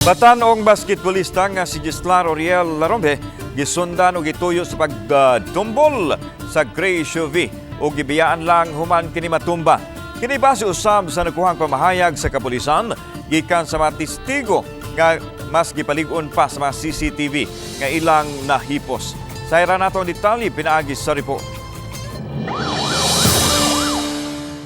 Batan-ong basketballista nga si Gislar Oriel Larombe gisundan og gituyo sa pagdumbol sa gray SUV ug gibiyaan lang human kini matumba. Kini base usab sa nakuhang pamahayag sa kapulisan gikan sa mga testigo nga mas gipalig-on pa sa mga CCTV nga ilang nahipos. Sayra nato ang detalye pinaagi sa report.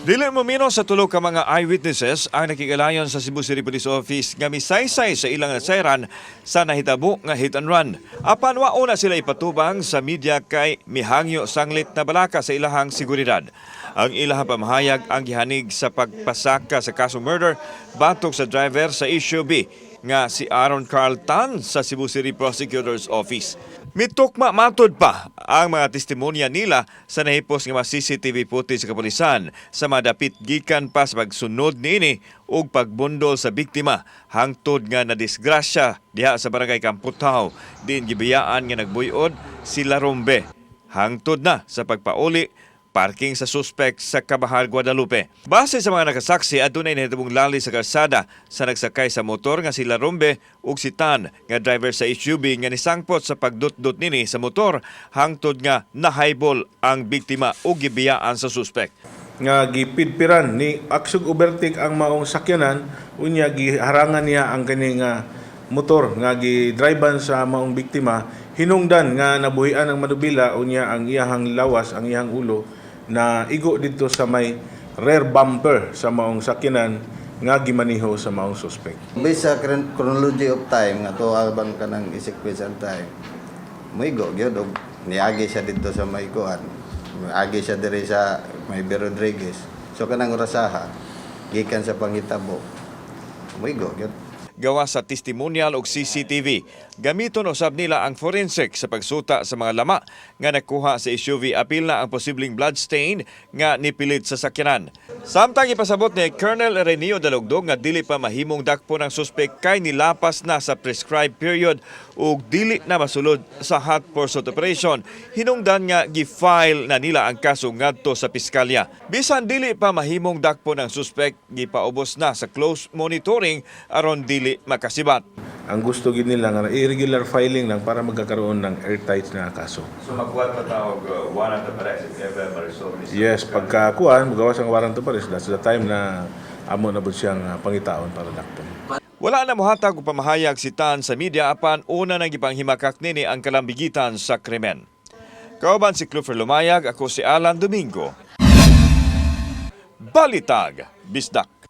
Dili mo minus sa tulo ka mga eyewitnesses ang nakigalayon sa Cebu City Police Office nga misaysay sa ilang nasayran sa nahitabo nga hit and run. Apan wa una sila ipatubang sa media kay mihangyo sanglit na balaka sa ilahang seguridad. Ang ilahang pamahayag ang gihanig sa pagpasaka sa kaso murder batok sa driver sa SUV nga si Aaron Carl Tan sa Cebu City Prosecutor's Office. Mitukma matod pa ang mga testimonya nila sa nahipos nga mga CCTV footage sa kapulisan sa madapit gikan pa sa pagsunod niini ug pagbundol sa biktima hangtod nga nadisgrasya diha sa barangay Kamputhaw, diin gibiyaan nga nagbuyod si Larombe hangtod na sa pagpauli parking sa suspect sa Cabahar, Guadalupe. Base sa mga nakasaksi, adunay nahitabong lali sa kalsada sa nagsakay sa motor nga si Larombe ug si Tan nga driver sa SUV nga nisangpot sa pagdutdut nini sa motor hangtod nga nahaybol ang biktima ug gibiyaan sa suspect. Nga gipidpiran ni aksog overtake ang maong sakyanan, unya giharangan niya ang kani nga motor nga gidriban sa maong biktima, hinungdan nga nabuhian ang manubila, unya ang iyahang lawas, ang iyahang ulo na igo didto sa may rear bumper sa maong sakyanan nga gimaniho sa maong suspect. Based sa chronology of time nga to abang kanang i-sequence ang time. Moigo gyud og niagi siya didto sa may kuan. Agi siya diri sa may B. Rodriguez. So kanang orasaha gikan sa panghitabo. Moigo gyud. Gawa sa testimonial og CCTV. Gamiton usab nila ang forensic sa pagsuta sa mga lama nga nakuha sa SUV, apil na ang posibleng bloodstain nga nipilit sa sakyanan. Samtang ipasabot ni Colonel Renio Dalugdog nga dili pa mahimong dakpo ng suspect kay nilapas na sa prescribed period ug dili na masulod sa hot pursuit operation. Hinungdan nga gi-file na nila ang kaso ngadto sa piskalya. Bisan dili pa mahimong dakpo ng suspect, gipaubos na sa close monitoring aron dili makasibat. Ang gusto gid nila nga irregular filing lang para magkakaroon ng airtight na kaso. So magkuha pa tawag warrant of arrest if ever ma-resolve this? Yes, pagka kuan, magawas ang warrant of arrest, that's the time na amo na pud siyang pangitaon para dakpon. Wala na mohatag og pamahayag si Tan sa media, apan una nang gipanghimakak nini ang kalambigitan sa krimen. Kauban si Clufer Lumayag, ako si Alan Domingo. Balitag, Bisdak.